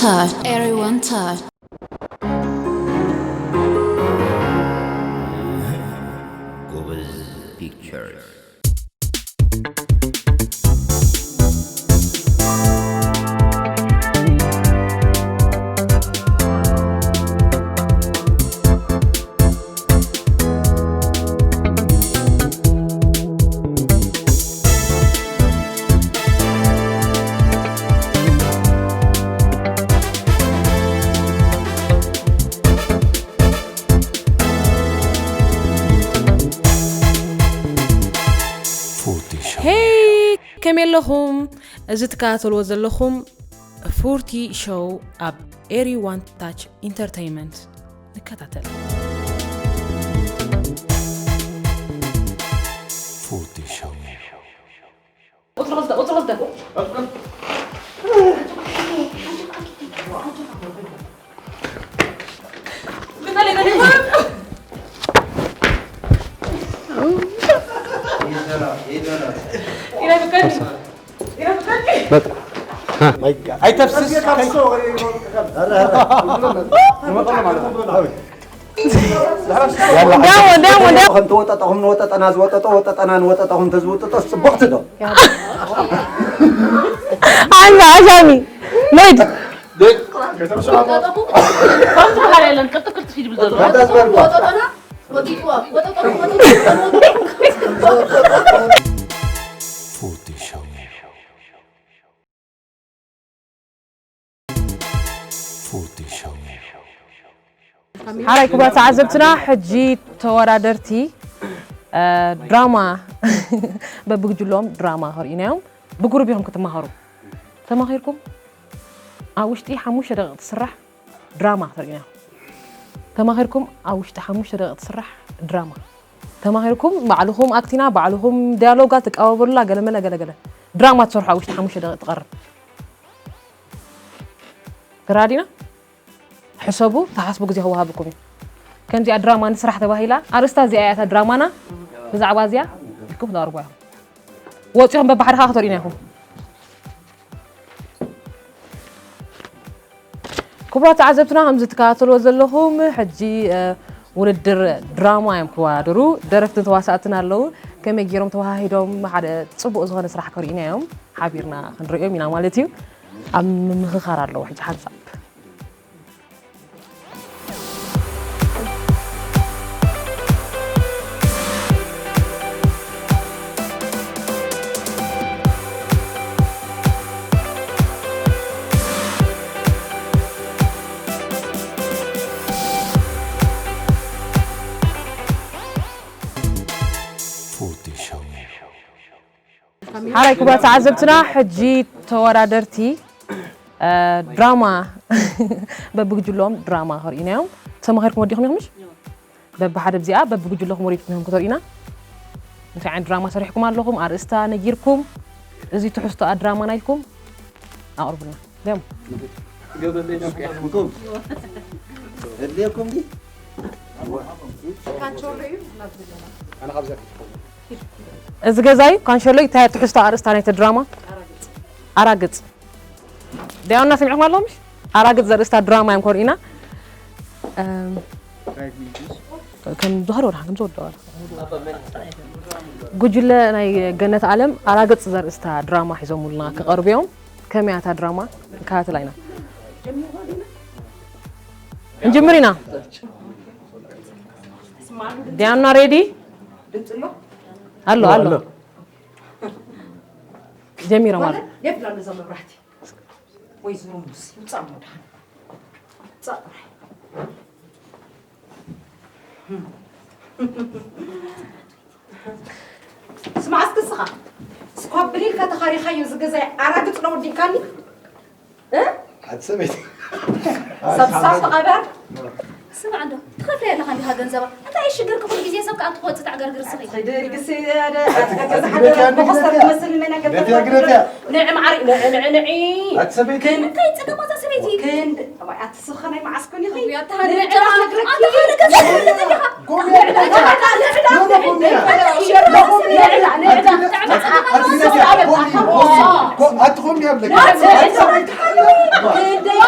Touch. Everyone touch. ጎበዝ ፒክቸርስ። ሄይ፣ ከመይ ኣለኹም? እዚ ትከታተልዎ ዘለኹም ፉርቲ ሾው ኣብ ኤሪ ዋን ታች ኢንተርተይንመንት። ንከታተል። ኣይተፍስስ። ዳሞ ዳሞ ዳሞ ከም ተወጠጠኹም ንወጠጠና ዝወጠጠ ወጠጠና ንወጠጠኹም ተዝውጥጦ ጽቡቕቲ ዶ ኣና ኣሻሚ ሎይድ ፎርቲ ሾው። ፎርቲ ሾው። ሓራይ ክቡራት ተዓዘብትና ሕጂ ተወዳደርቲ ድራማ በብጉጅሎም ድራማ ከርእዩና እዮም። ብጉሩብ ኢኹም ክትመሃሩ። ተማኺርኩም ኣብ ውሽጢ ሓሙሽተ ደቂቕ ትስራሕ ድራማ ክትርእዩና ኢኹም። ተማኺርኩም ኣብ ውሽጢ ሓሙሽተ ደቂቕ ትስራሕ ድራማ። ተማኺርኩም ባዕልኹም ኣክቲና ባዕልኹም ዲያሎጋ ትቀባበሉላ ገለመለ ገለገለ ድራማ ትሰርሑ ኣብ ውሽጢ ሓሙሽተ ደቂቕ ትቐርብ። ተራዲና ሕሰቡ፣ ተሓስቡ ግዜ ክወሃበኩም እዩ። ከምዚኣ ድራማ ንስራሕ ተባሂላ ኣርእስታ እዚኣ እያ እታ ድራማና። ብዛዕባ እዚኣ ኢልኩም ክትቐርቡ ኢኹም። ወፂኹም በብሓደ ከዓ ክተርእዩና ኢኹም። ክቡራት ተዓዘብትና ከምዚ ትከታተልዎ ዘለኹም ሕጂ ውድድር ድራማ እዮም ክወዳደሩ። ደረፍትን ተዋሳእትን ኣለዉ። ከመይ ገይሮም ተወሃሂዶም ሓደ ፅቡቕ ዝኾነ ስራሕ ከርእዩና እዮም። ሓቢርና ክንሪኦም ኢና ማለት እዩ። ኣብ ምምኽኻር ኣለዉ ሕጂ ሓንሳብ። ሓራይ ክቡራት ተዓዘብትና ሕጂ ተወዳደርቲ ድራማ በብጉጅሎም ድራማ ከርእዩና እዮም። ተማኺርኩም ወዲኹም ኢኹም ምሽ? በብሓደ ብዚኣ በብጉጅለኹም ወሪድኩም ኢኹም ክተርእዩና። እንታይ ዓይነት ድራማ ሰሪሕኩም ኣለኹም? ኣርእስታ ነጊርኩም እዚ ትሕዝቶኣ ድራማና ኢልኩም ኣቕርቡልና። ደም ትገብረለይ ኢልኩም ኣድልየኩም ድዩ? እዚ ገዛ እዩ ካንሸሎ እንታይ ትሕዝቶ ኣርእስታ ናይቲ ድራማ ኣራግጽ ዲያና ሰሚዕኩም ኣለኹም ኣራግጽ ዘርእስታ ድራማ እዮም ኮርኢና ከም ዝኸዶ ወድሓን ከም ዝወደዋ ጉጅለ ናይ ገነት ኣለም ኣራግጽ ዘርእስታ ድራማ ሒዞሙልና ክቐርቡ እዮም ከመይ እያ እታ ድራማ ንከታተላ ኢና ክንጅምር ኢና ዲያና ሬዲ ኣሎ ኣሎ ጀሚሮም ኣሎ የብላ ነዛ መብራህቲ ወይ ዝሩሙስ ይውፃእ ሞ ድሓን ውፃእ ጥራይ ስማዕ እስኪ እስኻ ስኳ ብሊልካ ተኻሪኻዮ ዝገዛይ ኣራግፅ ነው ወዲእካኒ ሓንቲ ሰበይቲ ሰብሳብ ተቐበር ስማዕ እንዶ ትኸፍለያ ኣለኻ እንዲኻ ገንዘባ እንታይ ሽግርኪ ኩሉ ግዜ ሰብ ከኣ ትወፅእ ተዕገርግር ስኺ ኸይደ ርግሲ ያደ ኣትገዛ ሓደ በኸስተር ትመስል መና ገበ ንዕ ማዓሪ ንዕ ንዕ ንዒ ኣቲ ሰበይቲ እንታይ ይፅገማ እዛ ሰበይቲ ክንድ ኣቲ ስኻ ናይ መዓስ ኮን ኢኺ ኣትኹም ያብለካ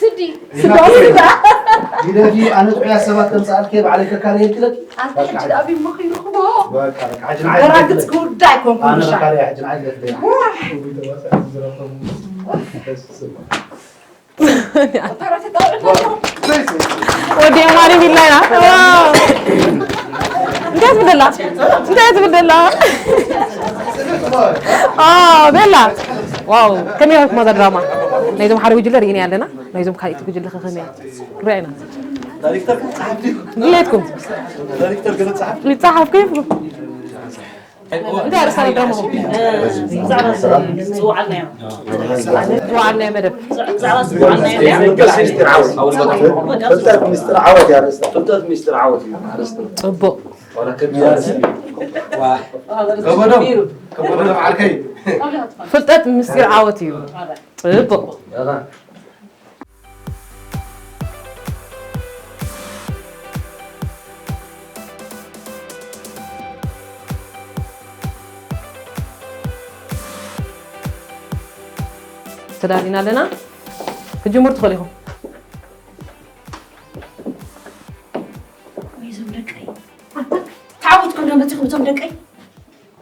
ስዲ። ግደፊ፣ ኣነ ጥዑያት ሰባት ከምፅኣልኪ ባዕለይ ከካርየልኪ ለኪ። ኣንተ ሕጂ ደኣ ቢሞ ከይረኽቦ። በቃ፣ በቃ፣ ሕጂ ንዓይ በራግፅ ግደፊ። ክውዳ ኣይኮንኩን ኣነ ምሻ። ከካርያ፣ ሕጂ ንዓይ ግደፊ። ዋይ። ወዲ የማኒ ቢላ ኢና። እንታይ ትብል ደላ? እንታይ ትብል ደላ? ኦ፣ ቤላ። ዋው፣ ከመይ ረኺብኩማ እዛ ድራማ? ናይዞም ሓደ ጉጅለ ርኢና ኣለና። ናይዞም ካልኦት ጉጅለ ከ ከመይ? ርኢና። ዳይሬክተር ጸሓፊ። ድሌትኩም። ዳይሬክተር ገለ ጸሓፊ። ይጸሓፍ ከይፍኩም። እንታይ ኣርእስታ ድራማኹም? ብዛዕባ ዝወዓልናዮ። ዝወዓልናዮ መደብ። ብዛዕባ ዝወዓልናዮ መደብ። ፍልጠት ሚስጥር ዓወት። ፍልጠት ሚስጥር ዓወት እያ ኣርእስታ። ፍልጠት ሚስጥር ዓወት እዩ ኣርእስታ። ጽቡቕ። ዋላ ከቢድ ኣርእስታ። ዋ። ከበዶም፣ ከበዶም ዓርከይ። ፍልጠት ምስጢር ዓወት እዩ። ጽቡቕ። ተዳሊና ኣለና። ክጅምሩ ትኽእሉ ኢኹም። ወይ እዞም ደቀይ። ኣታ፣ ተዓወትኩም ዶ መጺኹም እዞም ደቀይ?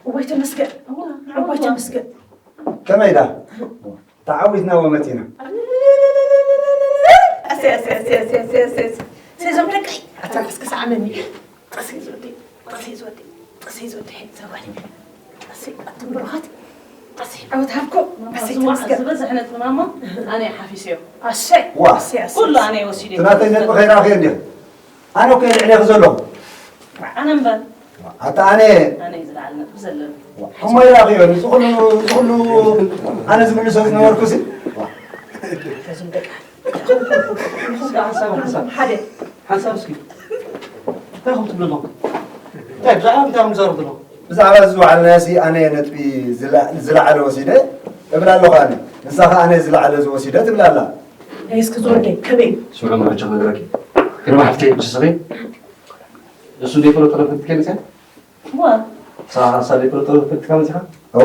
እዋይ ተመስገን። እዋይ ተመስገን። ከመይ ዳ? ተዓዊትና ወመጺና። ኣሰይ፣ ኣሰይ፣ ኣሰይ። እዞም ደቀይ። ኣታ፣ እስከ ሰዓመኒ። ጥርሲ ዝወዲ፣ ጥርሲ ዝወዲ፣ ጥርሲ ዝወዲ፣ ዘዋዲ። ጥርሲ፣ ኣቱም ብሩኻት። ጥርሲ፣ ዓወት ሃብኩም። ኣሰይ፣ ዝዋ-፣ ተመስገን። ዝበዝሕ ነጥቢ ማማ ኣነ ሓፊሰዮ። ኣሰይ፣ ዋ። ኣሰይ፣ ኣሰይ። ኩሉ ኣነ ወሲደ። ትናተይ ነጥቢ ከይረኣኽዮ እንዲኹም። ኣነ እኮ እየ ልዕሌኺ ዘለኹ። ኣነ እምበር። ኣታ ኣነ። ኣነ እየ ዝለዓለ ነጥቢ ዘለኒ። ከምኡ ይረኣኽዮ፣ እዚ ኩሉ፣ እዚ ኩሉ ኣነ ዝምልሶ ዝነበርኩ ሲ። እዞም ደቂ ሓሳብ፣ ሓሳብ። ሓደ። ሓሳብ እስኪ። እንታይ ኢኹም ትብሉ ኣለኹም? እንታይ፣ ብዛዕባ እንታይ ኢኹም ትዛረቡ ዘለኹም? ብዛዕባ እዚ ዝወዓልናዮ ሲ ኣነ ነጥቢ ዝላ-፣ ዝለዓለ ወሲደ እብል ኣለኹ ኣነ። ንሳ ኸኣ ኣነ ዝለዓለ ዝወሲደ ትብል ኣላ። ናይ እስኪ ዝወደይ ከመይ እዩ? ስምዑ መረጃ ክነግረኪ። ግርማ ሓፍተይ፣ ንስኺ እሱ ዘይፈለጦ ነገር ትፈልጥኪ መፂኻ? እወ። ንስኻ ሓሳብ ዘይፈለጦ ነገር ትፈልጥካ መፂኻ? እወ።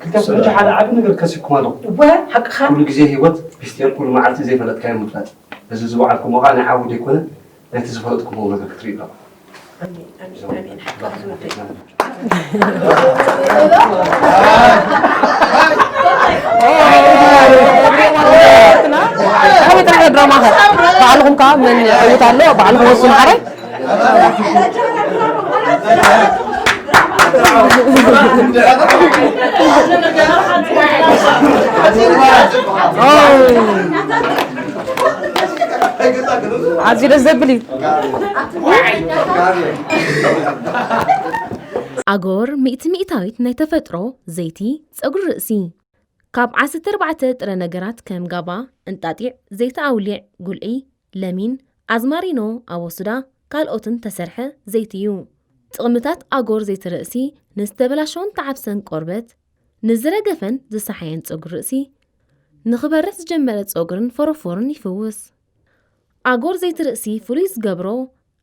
ክልቲኣኩም ሕጂ ሓደ ዓቢ ነገር ከሲብኩም ኣለኹም። እወ፣ ሓቅኻ። ኩሉ ግዜ ህይወት ሚስጢር፣ ኩሉ መዓልቲ ዘይፈለጥካዮ ምፍላጥ። እዚ ዝወዓልኩሞ ኸኣ ናይ ዓቢ ዘይኮነ፣ ነቲ ዝፈለጥኩሞ ነገር ክትርኢ ኣለኹም። ኣሜን፣ ኣሜን፣ ኣሜን። ሓቅኻ ዝወደይ። ኣበይ ጥራሕ ድራማ ኸ? ባዕልኹም ከኣ መን ይዕውት ኣሎ? ባዕልኹም ወስኑ ሓራይ። ኣዝዩ ደስ ዘብል እዩ። ኣጎር ሚእቲ ሚእታዊት ናይ ተፈጥሮ ዘይቲ ጸጉሪ ርእሲ። ካብ ዓሰርተ ኣርባዕተ ጥረ ነገራት ከም ጋባ፣ እንጣጢዕ፣ ዘይቲ ኣውሊዕ፣ ጉልዒ፣ ለሚን፣ ኣዝማሪኖ፣ ኣወሱዳ፣ ካልኦትን ተሰርሐ ዘይቲ እዩ። ጥቕምታት ኣጎር ዘይቲ ርእሲ ንዝተበላሸወን ተዓብሰን ቆርበት፣ ንዝረገፈን ዝሰሓየን ጸጉሪ ርእሲ፣ ንኽበርህ ዝጀመረ ጸጉርን ፎሮፎርን ይፍውስ። ኣጎር ዘይቲ ርእሲ ፍሉይ ዝገብሮ፣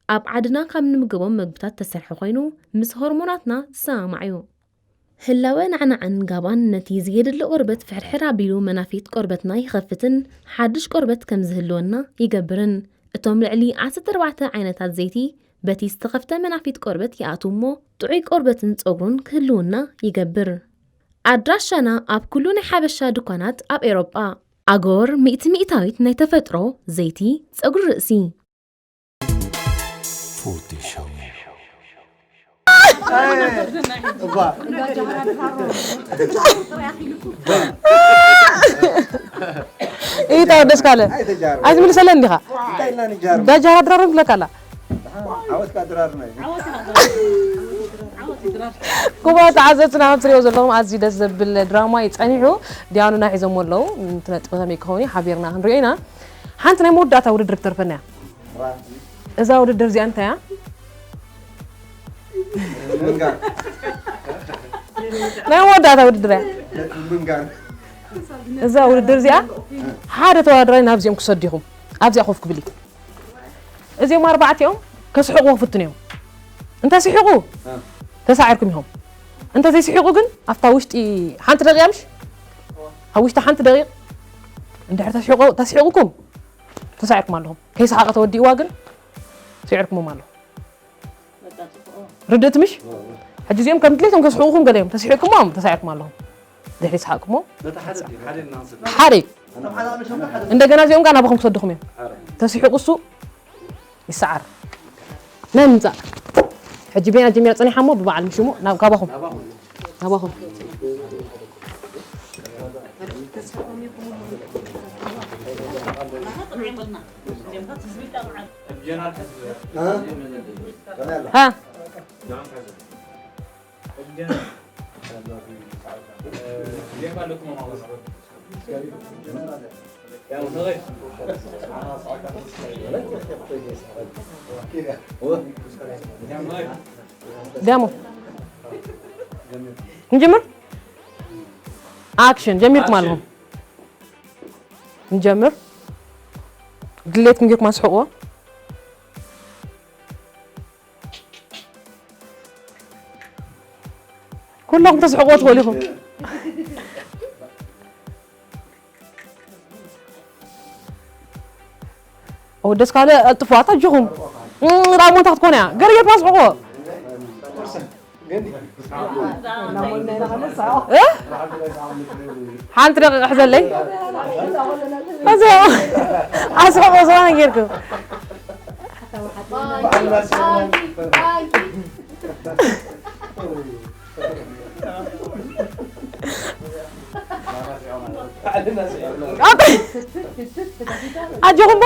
ኣብ ዓድና ካብ ንምገቦም መግብታት ተሰርሐ ኮይኑ፣ ምስ ሆርሞናትና ዝሰማማዕ እዩ። ህላወ ናዕናዕን ጋባን ነቲ ዘየድሊ ቆርበት ፍሕርሕር ኣቢሉ መናፊት ቆርበትና ይኸፍትን ሓድሽ ቆርበት ከም ዝህልወና ይገብርን። እቶም ልዕሊ ዓሰርተ ኣርባዕተ ዓይነታት ዘይቲ በቲ ዝተኸፍተ መናፊት ቆርበት ይኣትዉ እሞ ጥዑይ ቆርበትን ጸጉሩን ክህልውና ይገብር። ኣድራሻና ኣብ ኩሉ ናይ ሓበሻ ድኳናት ኣብ ኤውሮጳ። ኣጎር ሚእቲ ሚእታዊት ናይ ተፈጥሮ ዘይቲ ጸጉሪ ርእሲ። ፎቶ ሾው። እባ። ኢታ ደስ ካለ። ኣይተጃርም። ኣይትምልሰለን ዲኻ? እንታይ ኢልና ንጃርም? ዳጃራ ድራርም ትብለካ ኣላ። ዓወትካ ድራርም እዩ። ክቡራት ተዓዘብትና፣ ከም ትሪኦ ዘለኹም ኣዝዩ ደስ ዘብል ድራማ እዩ ጸኒሑ። ዲያኑና ሒዞሞ ኣለዉ። እንትነጥቢ ከመይ ክኸውን እዩ ሓቢርና ክንሪኦ ኢና። ሓንቲ ናይ መወዳእታ ውድድር ክትተርፈና እያ። እዛ ውድድር እዚኣ እንታይ እያ? ናይ መወዳእታ ውድድር እያ። እዛ ውድድር እዚኣ ሓደ ተወዳዳራይ ናብዚኦም ክሰዱ ኢኹም። ኣብዚኣ ኮፍ ክብል እዩ። እዚኦም ኣርባዕቲኦም ከስሕቑ ክፍትኑ እዮም። እንተስሒቑ ተሳዒርኩም ኢኹም። እንተዘይስሒቑ ግን ኣብታ ውሽጢ ሓንቲ ደቂቕ ምሽ ኣብ ውሽጢ ሓንቲ ደቂቕ እንድሕር ተስሒቑ ተስሒቑኩም ተሳዒርኩም ኣለኹም። ከይሰሓቐ ተወዲእዋ ግን ስዒርኩሞም ኣለኹም። ርድእት ምሽ? ሕጂ እዚኦም ከም ድሌቶም ከስሕቑኹም ገለ እዮም። ተስሒቕኩሞም ተሳዒርኩም ኣለኹም። ድሕሪ ሰሓቕኩሞ ነታ ሓደ ድዩ? ሓደ እናንስት። ሓደ እዩ። እንደገና እዚኦም ጋር ናባኹም ክሰድኹም እዮም። ተስሒቑ እሱ ይሰዓር። ናይ ምምጻእ። ሕጂ ቤና ጀሚራ ጸኒሓ እሞ ብበዓል ምሽሙ ናብ ካባኹም። ናባኹም። ሃ። ዳሞ። ንጀምር? ኣክሽን። ጀሚርኩም ኣለኹም። ንጀምር። ድሌትኩም ጌርኩም ኣስሕቕዎ። ኩሎም ክትስሕቕዎ ትኽእሉ ኢኹም። ኦ፣ ደስ ካለ ቀልጥፉዋ፣ ኣታ ኣጆኹም። እም፣ ራሞንታ ክትኮን እያ። ገለ ጌርኩም ኣስሕቕዎ። እ? ሓንቲ ደቂቕ ሕዘለይ። እዚ ኣስሕቑ ዝኾነ ጌርኩም። ኣጆኹም ባ።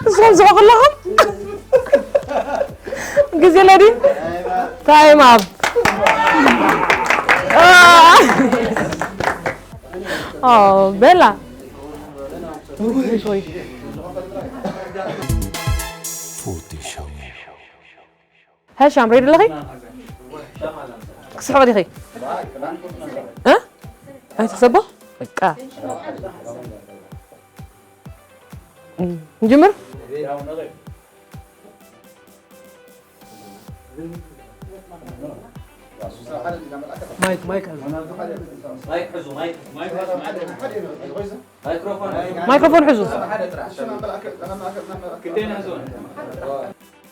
እሶም ዝሕቑ ኣለኹም። ግዜ ለዲ ታይም ኣፕ። ኦ፣ ቤላ። ፎቶ ሾው። ሀሻም ሬዲ ኣለኺ? ክስሕቕ ዲኺ? እ? ኣይትሕሰቦ? በቃ። እም፣ ንጅምር? ማይክ፣ ማይክ። ማይክ ሕዙ፣ ማይክ፣ ማይክ። ማይክሮፎን። ማይክሮፎን ሕዙ።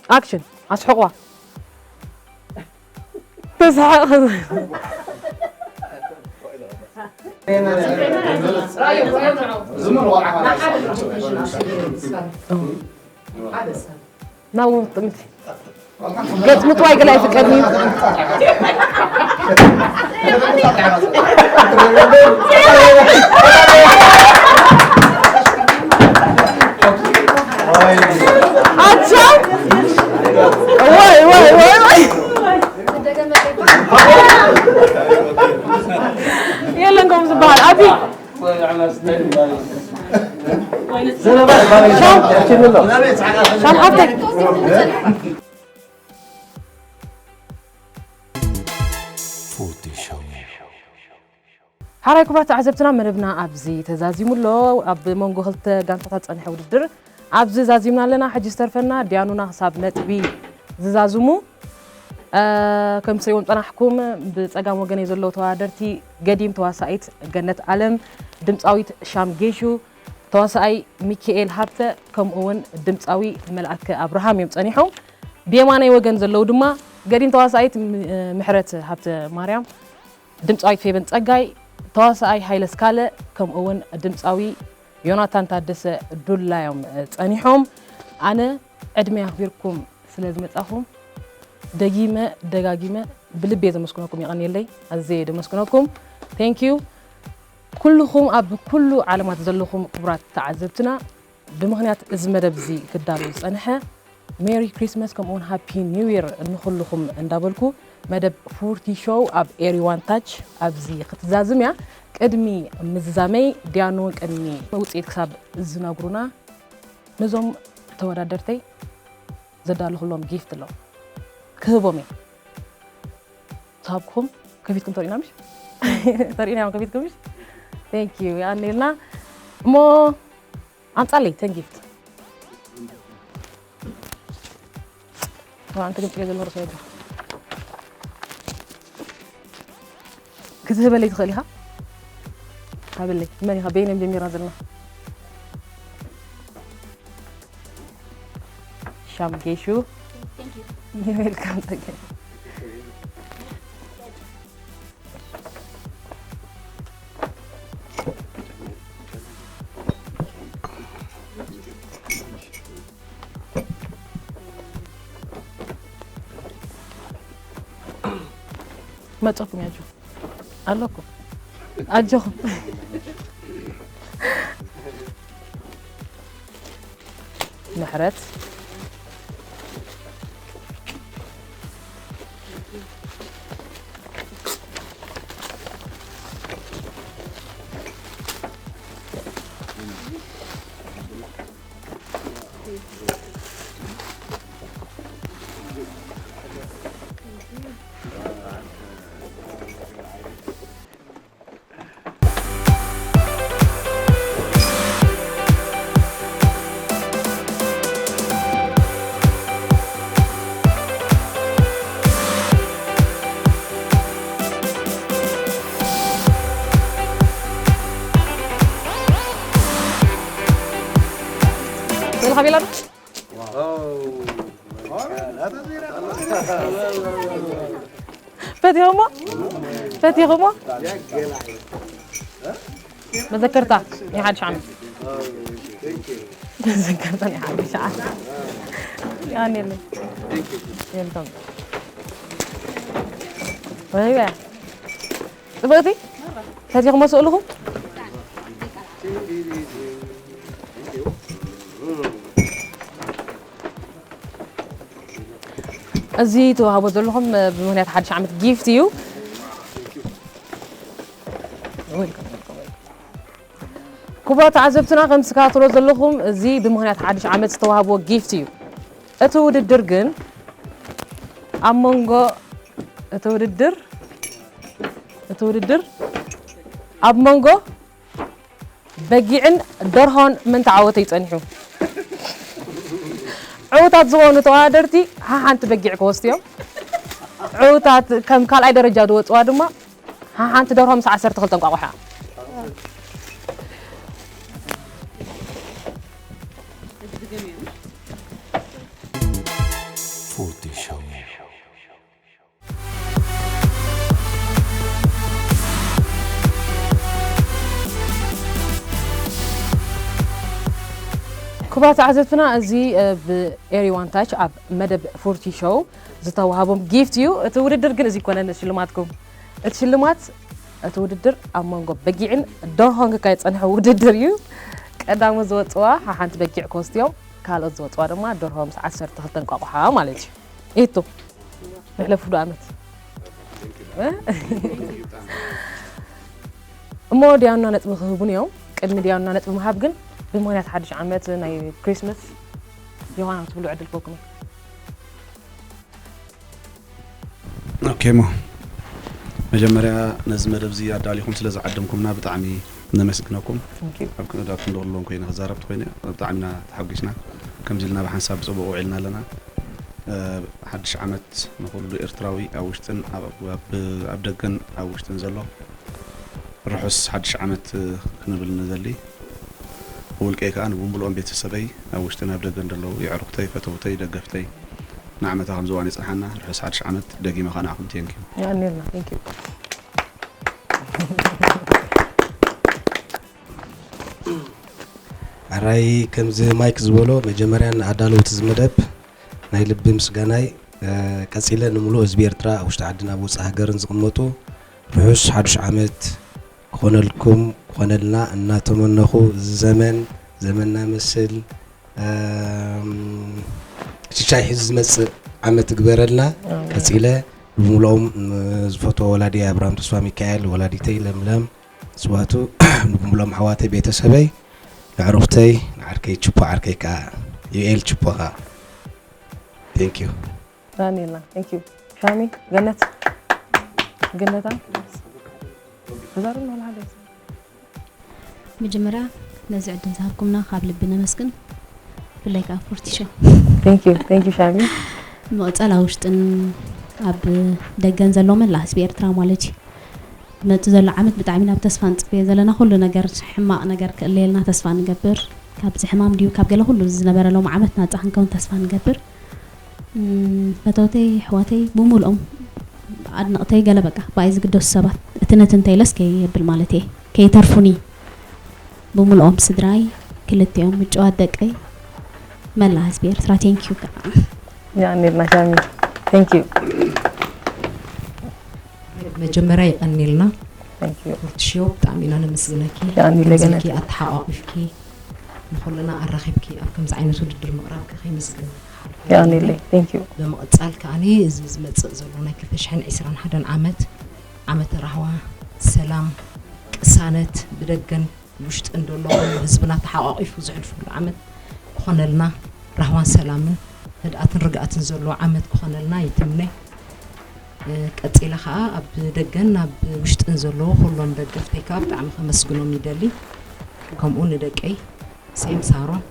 ኣክሽን። ኣስሕቕዋ። ተስሓቕ። ናብኡ ጥምቲ። ገጽ ምጥዋይ ገለ ኣይፍቀድን እዩ። ኣቻ! ወይ፣ ወይ፣ ወይ፣ ወይ! የለን ከምኡ ዝበሃል። ኣቢ! ሻም! ሻም ሓብተይ! ፎቶ ሾው። ሓራይ ክቡራት ተዓዘብትና፣ መደብና ኣብዚ ተዛዚሙ ኣሎ። ኣብ መንጎ ክልተ ጋንታታት ጸንሐ ውድድር ኣብዚ ዛዚምና ኣለና። ሕጂ ዝተርፈና ዲያኑና ክሳብ ነጥቢ ዝዛዝሙ። እ፣ ከም ትሪእዎም ጸናሕኩም፣ ብጸጋም ወገነይ ዘለዉ ተወዳደርቲ፣ ገዲም ተዋሳኢት ገነት ኣለም፣ ድምጻዊት ሻም ጌሹ፣ ተዋሳኣይ ሚኪኤል ሃብተ፣ ከምኡ እውን ድምጻዊ መልኣከ ኣብርሃም እዮም ጸኒሖም። ብየማናይ ወገን ዘለዉ ድማ ገዲም ተዋሳኢት ም-፣ ምሕረት ሃብተ ማርያም፣ ድምጻዊት ፌበን ጸጋይ፣ ተዋሳኣይ ሃይለ ስካለ፣ ከምኡ እውን ድምጻዊ ዮናታን ታደሰ ዱላ እዮም ጸኒሖም። ኣነ ዕድመ ኣኽቢርኩም ስለ ዝመጻኹም ደጊመ ደጋጊመ ብልቤ ዘመስግነኩም። የቐንየለይ፣ ኣዝየ ደመስግነኩም። ቴንክ ዩ። ኩልኹም ኣብ ኩሉ ዓለማት ዘለኹም ክቡራት ተዓዘብትና፣ ብምኽንያት እዚ መደብ እዚ ክዳሎ ዝጸንሐ ሜሪ ክሪስመስ ከምኡ እውን ሃፒ ኒው ይር ንኹልኹም እንዳበልኩ፣ መደብ ፎርቲ ሾው ኣብ ኤሪ ዋን ታች ኣብዚ ክትዛዝም እያ። ቅድሚ ምዝዛመይ፣ ዲያኖ ቅድሚ ውጽኢት ክሳብ ዝነግሩና፣ ነዞም ተወዳደርተይ ዘዳለኹሎም ጊፍት ኣሎ። ክህቦም እየ። ዝሃብኩኹም ከፊትኩም ተሪእና ምሽ? ተሪእናዮም ከፊትኩም ምሽ? Thank you። የቐንየልና። እሞ ኣምጻለይ ተን ጊፍት። ዋ፣ ኣንተ ግን ጽጌ ዘለዎ ርእሲ የብልካ። ክትህበለይ ትኽእል ኢኻ? ሃበለይ። መን ኢኻ? በይኖም ጀሚርና ዘለና። ሻም ጌሹ። Thank you። You're welcome. መጸኩም ያጁ ኣለኩ ኣጆኹም። ምሕረት። በልካ ቤላ ዶ? ፈቲኹሞ? ፈቲኹሞ? መዘከርታ ናይ ሓድሽ ዓመት። መዘከርታ ናይ ሓድሽ ዓመት። ያኔ የለ። የልቶም። ወይ በያ። ጽብቕቲ? ፈቲኹሞ ስእልኹም? እዚ ተዋህቦ ዘለኹም፣ እ፣ ብምኽንያት ሓድሽ ዓመት ጊፍት እዩ። ዌልካም፣ ዌልካም፣ ዌልካም። ክቡራት ተዓዘብትና፣ ከም ትከታተሎ ዘለኹም፣ እዚ ብምኽንያት ሓድሽ ዓመት ዝተዋህቦ ጊፍት እዩ። እቲ ውድድር ግን ኣብ መንጎ፣ እቲ ውድድር፣ እቲ ውድድር ኣብ መንጎ በጊዕን ደርሆን መን ተዓወተ እዩ ጸኒሑ። ዕዉታት ዝኾኑ ተወዳደርቲ ሓሓንቲ በጊዕ ክወስዱ እዮም። ዕዉታት ከም ካልኣይ ደረጃ ዝወጽዋ ድማ ሓሓንቲ ደርሆ ምስ ዓሰርተ ክልተ እንቋቑሖ። ፎርቲ ሾው። ክቡራት ተዓዘብትና፣ እዚ፣ እ፣ ብኤሪ ዋን ታች ኣብ መደብ ፎርቲ ሾው ዝተዋህቦም ጊፍት እዩ። እቲ ውድድር ግን እዚ ይኮነን ሽልማትኩም። እቲ ሽልማት፣ እቲ ውድድር ኣብ መንጎ በጊዕን ደርሆን ክካየድ ዝጸንሐ ውድድር እዩ። ቀዳሞት ዝወጽዋ ሓሓንቲ በጊዕ ክወስዱ እዮም። ካልኦት ዝወጽዋ ድማ ደርሆ ምስ ዓሰርተ ክልተ እንቋቑሖ ማለት እዩ። ኢቱ ንሕለፉ ዶ ዓመት። እ? እሞ ዲያና ነጥቢ ክህቡን እዮም። ቅድሚ ዲያና ነጥቢ ምሃብ ግን ብምኽንያት ሓድሽ ዓመት ናይ ክሪስመስ ዮሃና ክትብሉ ዕድል ክህበኩም እዩ። ኦኬ፣ እሞ መጀመርያ ነዚ መደብ እዚ ኣዳሊኹም ስለ ዝዓደምኩምና ብጣዕሚ ነመስግነኩም። Thank you። ኣብ ክንዳት ክንደወሎም ኮይነ ክዛረብ ተኮይነ ብጣዕሚ ኢና ተሓጒስና። ከምዚ ኢልና ብሓንሳብ ብጽቡቕ ውዒልና ኣለና። እ፣ ሓድሽ ዓመት ንኹሉ ኤርትራዊ ኣብ ውሽጥን ኣብ፣ ኣብ፣ ኣብ ደገን ኣብ ውሽጥን ዘሎ ርሑስ ሓድሽ ዓመት ክንብል ንደሊ። ብውልቀይ ከኣ ንብምልኦም ቤተሰበይ ኣብ ውሽጥን ኣብ ደገን ዘለዉ የዕሩኽተይ፣ ፈተውተይ፣ ደገፍተይ ንዓመታ ከምዚ እዋን የጽንሓና። ርሑስ ሓድሽ ዓመት ደጊመ ከኣ ንዓኹም። Thank you። የቐንየልና። Thank you። ሕራይ ከምዚ ማይክ ዝበሎ መጀመርያ ንኣዳለውቲ እዚ መደብ ናይ ልቢ ምስጋናይ፣ እ፣ ቀጺለ ንምሉእ ህዝቢ ኤርትራ ኣብ ውሽጢ ዓድን ኣብ ወጻኢ ሃገርን ዝቕመጡ ርሑስ ሓዱሽ ዓመት ክኾነልኩም ክኾነልና እናተመነኹ፣ እዚ ዘመን ዘመንና መስል ሽሻይ ሒዙ ዝመፅእ ዓመት ይግበረልና። ቀፂለ ብምልኦም ዝፈትዎ ወላዲ ኣብርሃም ተስፋ ሚካኤል፣ ወላዲተይ ለምለም ስዋቱ፣ ብምልኦም ኣሕዋተይ፣ ቤተሰበይ፣ ኣዕሩኽተይ፣ ንዓርከይ ችፖ፣ ዓርከይ ከዓ ዩኤል ችፖ ከዓ። Thank you። ዳንኤልና። Thank you። ሻሚ፣ ገነት፣ ገነታ፣ ተዛረብና ወላ ሓደ። መጀመርያ ነዚ ዕድል ዝሃብኩምና ካብ ልቢ ነመስግን። ብፍላይ ከዓ ፎርቲ ሾው። Thank you። Thank you ሻሚ። ብምቕጻል ኣብ ውሽጥን ኣብ ደገን ዘሎ መላእ ህዝቢ ኤርትራ ማለት እዩ። ዝመጽእ ዘሎ ዓመት ብጣዕሚ ናብ ተስፋ ንጽበዮ ዘለና፣ ኩሉ ነገር ሕማቕ ነገር ክእለየልና ተስፋ ንገብር። ካብዚ ሕማም ድዩ ካብ ገለ ኩሉ ዝነበረ ሎም ዓመት ናጻ ክንከውን ተስፋ ንገብር። ፈተውተይ ኣሕዋተይ ብምልኦም ኣድነቕተይ ገለ በቃ ብኣይ ዝግደሱ ሰባት እቲ ነቲ እንተይለስ ከየብል ማለት እየ ከይተርፉኒ ብምልኦም ስድራይ ክልቲኦም ምጭዋት ደቀይ መላ ህዝቢ ኤርትራ thank you ከዓ። የቐንየልና ሻሚ thank you። መጀመርያ የቐንየልና thank you። ርትሽዮ ብጣዕሚ ኢና ነመስግነኪ የቐንየለይ ገነት። ከምዚኪ ኣተሓቋቒፍኪ ንኹልና ኣራኺብኪ ኣብ ከምዚ ዓይነት ውድድር ምቕራብኪ ከይመስግን የቐንየለይ thank you። ብምቕጻል ከዓኒ እዚ ዝመጽእ ዘሎ ናይ ክልተ ሽሕን ዕስራን ሓደን ዓመት ዓመተ ራህዋ ሰላም ቅሳነት ብደገን ውሽጥን ዘሎ ኩሉ ህዝብና ተሓቋቒፉ ዘሕልፈሉ ዓመት ክኾነልና ራህዋን ሰላምን ህድኣትን ርግኣትን ዘለዎ ዓመት ክኾነልና ይትምነ። ቀጺለ ከዓ ኣብ ደገን ኣብ ውሽጥን ዘለዉ ኩሎም ደገፍተይ ከዓ ብጣዕሚ ከመስግኖም ይደሊ። ከምኡ ንደቀይ ሴም ሳሮን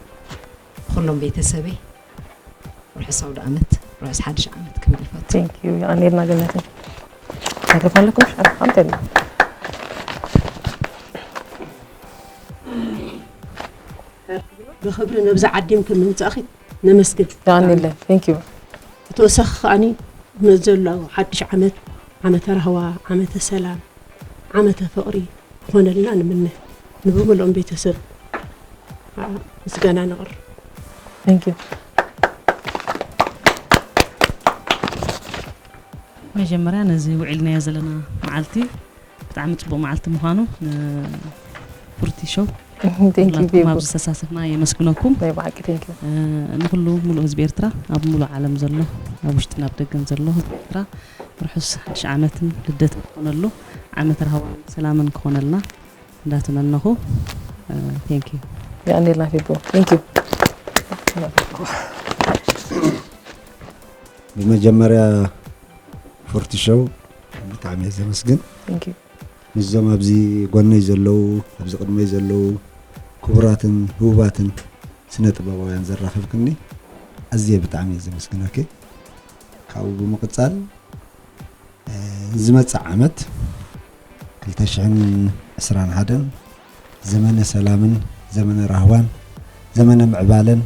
ኩሎም ቤተሰበይ ርሑስ ኣውደ ዓመት ርሑስ ሓድሽ ዓመት ክብል ይፈቱ። thank you። የቐንየልና ገነትን። መይክሮፎን ኣለኩም? ሓንቲ ኣላ። ብኽብሪ ነብዚ ዓዲም ክምንጻእኺ ነመስግን። የቐንየለይ thank you። ብተወሳኺ ከዓኒ ንዘሎ ሓድሽ ዓመት ዓመተ ራህዋ ዓመተ ሰላም ዓመተ ፍቕሪ ክኾነልና ንምነ። ንብምልኦም ቤተሰብ ከዓ ምስጋና ነቕርብ። thank you። መጀመርያ ነዚ ውዒልናዮ ዘለና መዓልቲ ብጣዕሚ ፅቡቅ መዓልቲ ምዃኑ ንፉርቲ ሾው thank you ናትኩም ቤቡ። ኣብዚ ዝተሳተፍና የመስግነኩም። ናይ ብሓቂ thank you። ንኩሉ ሙሉእ ህዝቢ ኤርትራ ኣብ ሙሉእ ዓለም ዘሎ ኣብ ውሽጥን ኣብ ደገን ዘሎ ህዝቢ ኤርትራ ርሑስ ሓድሽ ዓመትን ልደት ክኾነሉ ዓመት ራህዋን ሰላምን ክኾነልና እንዳተመነኹ thank you። የቐንየልና ፊቦ thank you። ብመጀመርያ ፎርቲ ሾው ብጣዕሚ እየ ዘመስግን። thank you። ምስዞም ኣብዚ ጎነይ ዘለዉ ኣብዚ ቅድመይ ዘለዉ ክቡራትን ህቡባትን ስነ ጥበባውያን ዘራኸብክኒ ኣዝየ ብጣዕሚ እየ ዘመስግነኪ። ካብኡ ብምቕጻል ዝመጽእ ዓመት ክልተ ሽሕን ዕስራን ሓደን ዘመነ ሰላምን ዘመነ ራህዋን ዘመነ ምዕባለን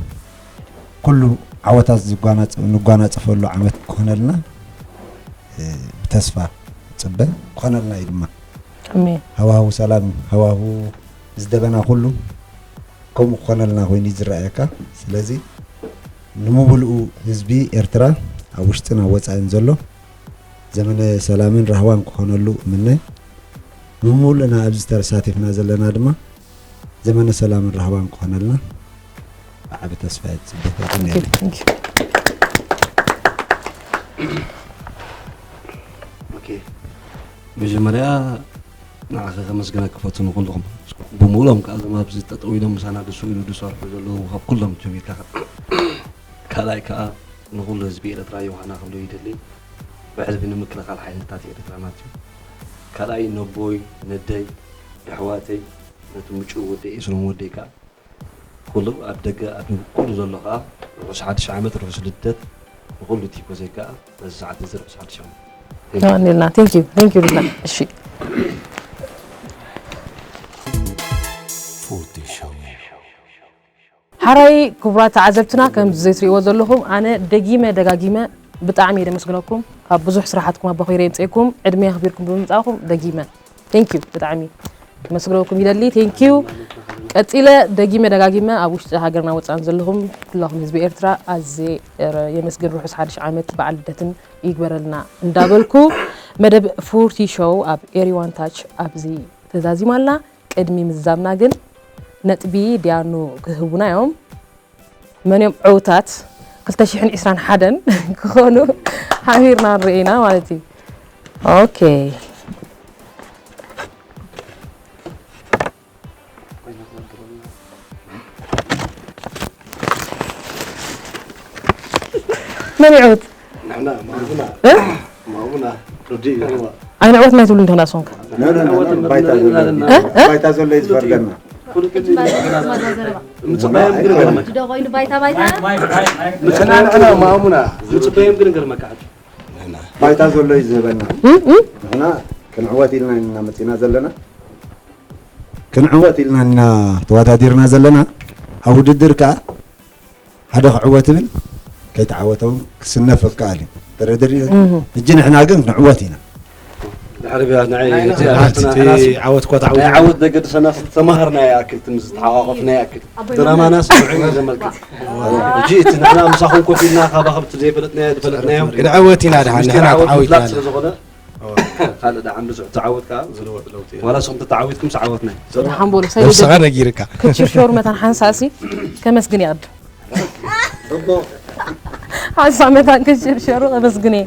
ኩሉ ዓወታት ዝጓናጽ- ንጓናጽፈሉ ዓመት ክኾነልና ብተስፋ ጽበ ክኾነልና እዩ ድማ። ኣሜን። ሃዋህው ሰላም ሃዋህው ዝደበና ኩሉ ከምኡ ክኾነልና ኮይኑ እዩ ዝረኣየካ። ስለዚ ንምብልኡ ህዝቢ ኤርትራ ኣብ ውሽጥን ኣብ ወፃእን ዘሎ ዘመነ ሰላምን ራህዋን ክኾነሉ እምነ። ብምሉእና ኣብዚ ተሳቲፍና ዘለና ድማ ዘመነ ሰላምን ራህዋን ክኾነልና ብዓቢ ተስፋ እየ ዝፅበ። የቐንየለይ። Thank you። ኦኬ፣ መጀመርያ ንዓኸ ከመስግነካ ክፈቱ ንኹልኹም ብምሉኦም ከዓ እዞም ኣብዚ ጠጠው ኢሎም ምሳና ድሱ ኢሉ ድሰርሑ ዘለዉ ካብ ኩሎም ጀሚርካ ከዓ ካልኣይ ከዓ ንኹሉ ህዝቢ ኤርትራ ዮሃና ክብሎ ይደሊ። ብሕዝቢ ንምክልኻል ሓይልታት ኤርትራ ናትዩ። ካልኣይ ነቦይ ነደይ የሕዋተይ ነቲ ምጩ ወደይ ኤስሮም ወደይ ከዓ ኩሉ ኣብ ደገ ኣብ ኩሉ ዘሎ ከዓ ርሑስ ሓድሽ ዓመት ርሑስ ልደት ንኹሉ ቲፎዘይ ከዓ በዚ ሰዓት እዚ ርሑስ ሓድሽ ዓመት። የቐንየልና thank you thank you ሉላ። እሺ ሓራይ ክቡራት ተዓዘብትና ከምዚ ዘይትሪእዎ ዘለኹም ኣነ ደጊመ ደጋጊመ ብጣዕሚ እየ ደመስግነኩም። ካብ ብዙሕ ስራሓትኩም ኣባኺረ የምፅኤኩም ዕድመ ኣኽቢርኩም ብምምፃእኩም ደጊመ thank you ብጣዕሚ ከመስግነኩም ይደሊ thank you። ቀፂለ ደጊመ ደጋጊመ ኣብ ውሽጢ ሃገርና ወፃእን ዘለኹም ኩላኹም ህዝቢ ኤርትራ ኣዝየ የመስግን። ርሑስ ሓድሽ ዓመት በዓል ልደትን ይግበረልና እንዳበልኩ መደብ ፉርቲ ሾው ኣብ ኤሪዋን ታች ኣብዚ ተዛዚማ ኣላ። ቅድሚ ምዝዛምና ግን ነጥቢ ዲያኑ ክህቡና እዮም። መን እዮም ዕውታት? ክልተ ሽሕን ዕስራን ሓደን ክኾኑ ሓቢርና ንርኢ ኢና ማለት እዩ። ኦኬ። መን ይዕውት? ንሕና ማእሙና። እ? ማእሙና። ርዲ ይገርማ። ኣይንዕወት ናይ ትብሉ እንዲኹም ንስኹም ከ? ኖ፣ ኖ፣ ኖ፣ ኖ፣ ባይታ ዘሎ እዩ። እ? እ? ባይታ ዘሎ እዩ ዝፈርደና። ምጽባዮም ግን ገርመካ። ዶ ኮይኑ ባይታ ባይታ? ምጽናንዕና ማእሙና። ምጽባዮም ግን ገርመካ። ባይታ ዘሎ እዩ ዝህበና። እ? እ? ንሕና ክንዕወት ኢልና ኢና መጺና ዘለና። ክንዕወት ኢልና ኢና ተወዳዲርና ዘለና። ኣብ ውድድር ከኣ ሓደ ክዕወት ይብል፣ ከይተዓወተ እውን ክስነፍ ይከኣል እዩ። ተረድሪ? እህ። ሕጂ ንሕና ግን ክንዕወት ኢና። ድሕሪ ቢያ ንዓይ ናይ እቲ ናትና ዓወት እኳ ናይ ተዓዊትና። ዓወት ደገድሰና ዝተማሃርና ይኣክል፣ ትም ዝተሓቋቆፍና ይኣክል። ኣቦይ ድራማናስ ንዑ እዩ ዘመልክት። ሕጂ እቲ ንሕና ምሳኹም ኮፍ ኢልና ካባኹም እቲ ዘይፈለጥናዮ ዝፈለጥናዮ። ክንዕወት ኢና ደሓን፣ ምስጢር ንሕና ዓወት ተዓዊትና ምፍላጥ ኣለና። ስለ ዝኾነ፣ ካልእ ደሓን ብዙሕ ተዓወት ከኣ። ዝለወጥ ለውጢ እዩ። ዋላ ንስኹም ተተዓዊትኩም ተዓወትና እዩ። ደሓን በሉ፣ ሰይድ ነብስኻ ደግ-፣ ነጊርካ። ክትሽርሸሩ መታን ሓንሳእሲ ከመስግን ይቕድም። ሓንሳ መታን ክትሽርሸሩ ከመስግን እየ።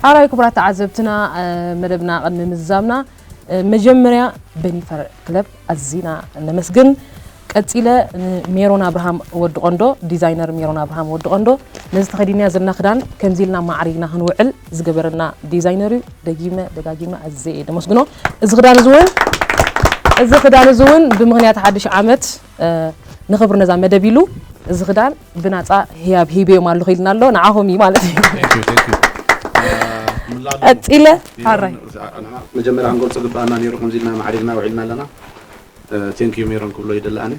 ሓራይ ክቡራት ተዓዘብትና፣ እ፣ መደብና ቅድሚ ምዝዛምና፣ እ፣ መጀመርያ በኒፈር ክለብ ኣዚና ነመስግን። ቀጺለ ንሜሮን ኣብርሃም ወዲ ቆንዶ፣ ዲዛይነር ሜሮን ኣብርሃም ወዲ ቆንዶ፣ ነዚ ተኸዲንያ ዘለና ክዳን ከምዚ ኢልና ማዕሪግና ክንውዕል ዝገበረና ዲዛይነር እዩ። ደጊመ ደጋጊመ ኣዝየ እየ ደመስግኖ። እዚ ክዳን እዚ እውን፣ እዚ ክዳን እዚ እውን ብምኽንያት ሓድሽ ዓመት፣ እ፣ ንኽብሪ ነዛ መደብ ኢሉ እዚ ክዳን ብናጻ ህያብ ሂበዮም ኣለኹ ኢልና ኣሎ። ንዓኹም እዩ ማለት እዩ። Thank you, thank you። እ፣ ምላሉ ቀጺለ፣ ቢሮ ሓራይ። ንዛ-፣ መጀመርያ ክንገልጾ ግባኣና ነይሩ፣ ከምዚ ኢልና ማዕሪግና ውዒልና ኣለና። እ፣ ቴንኪዩ ሜሮን ክብሎ ይደሊ ኣነ።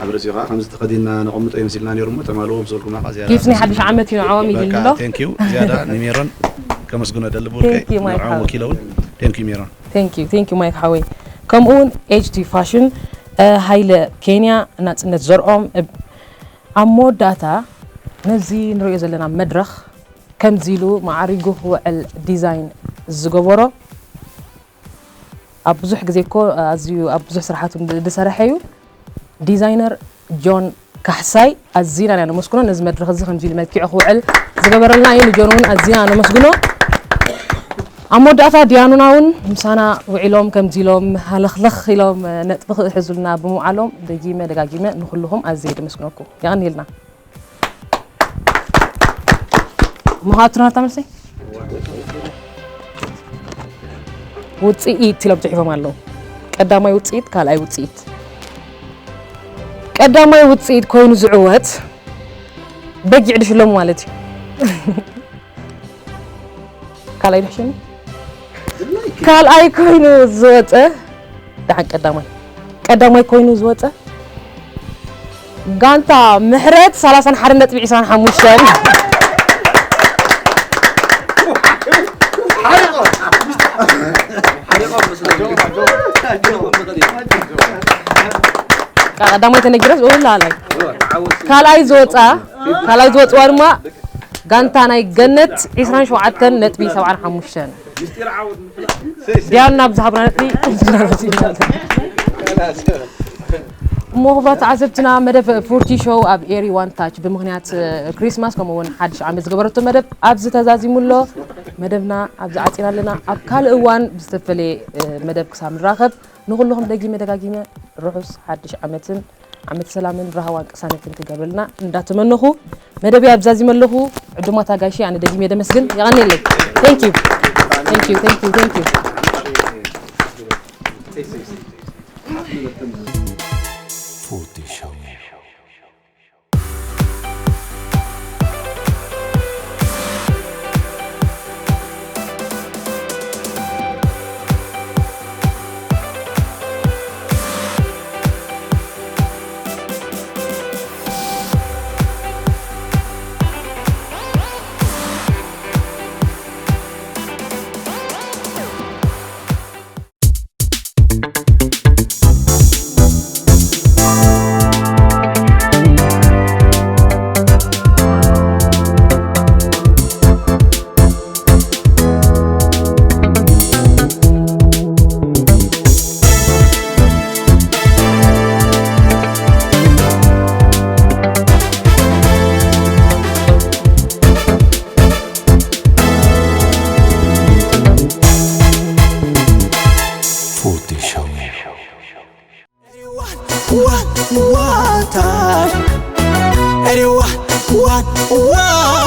ኣብ ርእሲኡ ከኣ ከምዚ ተኸዲንና ነቐምጦ እዮም ሲልና ነይሩ እሞ፣ ተማልዎ ምስ በልኩማ ከኣ ዝያዳ ጊፍት ናይ ሓድሽ ዓመት እዩ ንዕኦም ኢሉ በቃ፣ ኣሎ። ቴንኪዩ ዝያዳ ንሜሮን ከመስግኖ ደሊ ብውልቀይ፣ ቴንኪዩ ማይክ ንዕኦም ሓወይ። ወኪለ እውን ቴንኪዩ ሜሮን። ቴንኪዩ፣ ቴንኪዩ ማይክ ሓወይ። ከምኡ እውን ኤች ቲ ፋሽን፣ እ፣ ሃይለ ኬንያ፣ ናጽነት ዘርኦም፣ እ፣ ኣብ መወዳእታ ነዚ ንሪኦ ዘለና መድረኽ ከምዚ ኢሉ ማዕሪጉ ክውዕል ዲዛይን ዝገበሮ፣ ኣብ ብዙሕ ግዜ እኮ ኣዝዩ ኣብ ብዙሕ ስራሓቱ ድ-፣ ዝሰርሐ እዩ። ዲዛይነር ጆን ካሕሳይ ኣዚና ኢና ነመስግኖ። ነዚ መድረኽ እዚ ከምዚ ኢሉ መልኪዑ ክውዕል ዝገበረልና እዩ። ንጆን እውን ኣዚና ነመስግኖ። ኣብ መወዳእታ ዲያኑና እውን ምሳና ውዒሎም ከምዚ ኢሎም ሃለኽለኽ ኢሎም ነጥቢ ክሕዙልና ብምውዓሎም ደጊመ ደጋጊመ ንኹልኹም ኣዝየ ደመስግነኩም። የቐንየልና። እሞ ከኣ ትርና እታ መልሰይ። ውጽኢት ኢሎም ጽሒፎም ኣለዉ። ቀዳማይ ውጽኢት፣ ካልኣይ ውጽኢት። ቀዳማይ ውጽኢት ኮይኑ ዝዕወት በጊዕ ድሽለሙ ማለት እዩ። ካልኣይ ድሕሽኑ? ካልኣይ ኮይኑ ዝወጸ፣ ደሓን ቀዳማይ። ቀዳማይ ኮይኑ ዝወጸ ጋንታ ምሕረት ሰላሳን ሓደን ነጥቢ ዕስራን ሓሙሽተን። ቀዳማይ ተነጊረስ፣ ላላይ። ካልኣይ ዝወጻ፣ ካልኣይ ዝወጽዋ ድማ ጋንታ ናይ ገነት ዕስራን ሸውዓተን ነጥቢ ሰብዓን ሓሙሽተን። ዲያና ብዝሃብና ነጥቢ። እሞ ክቡራት ተዓዘብትና፣ መደብ ፎርቲ ሾው ኣብ ኤሪ ዋን ታች ብምኽንያት፣ እ፣ ክሪስማስ ከምኡ እውን ሓድሽ ዓመት ዝገበረቶ መደብ ኣብዚ ተዛዚሙ ኣሎ። መደብና ኣብዚ ዓጺና ኣለና። ኣብ ካልእ እዋን ብዝተፈለየ፣ እ፣ መደብ ክሳብ ንራኸብ፣ ንኹልኹም ደጊመ ደጋጊመ ርሑስ ሓድሽ ዓመትን ዓመት ሰላምን ራህዋን ቅሳነትን ክገብረልና እንዳተመነኹ፣ መደብ ኣብዛዚመ ኣለኹ። ዕዱማት ኣጋይሽ፣ ኣነ ደጊመ ደመስግን። የቐንየለይ። Thank you። Thank you፣ thank you፣ thank you። ፎርቲ ሾው። ዋን ዋን ታይም። ኤሪዋን ዋን ዋን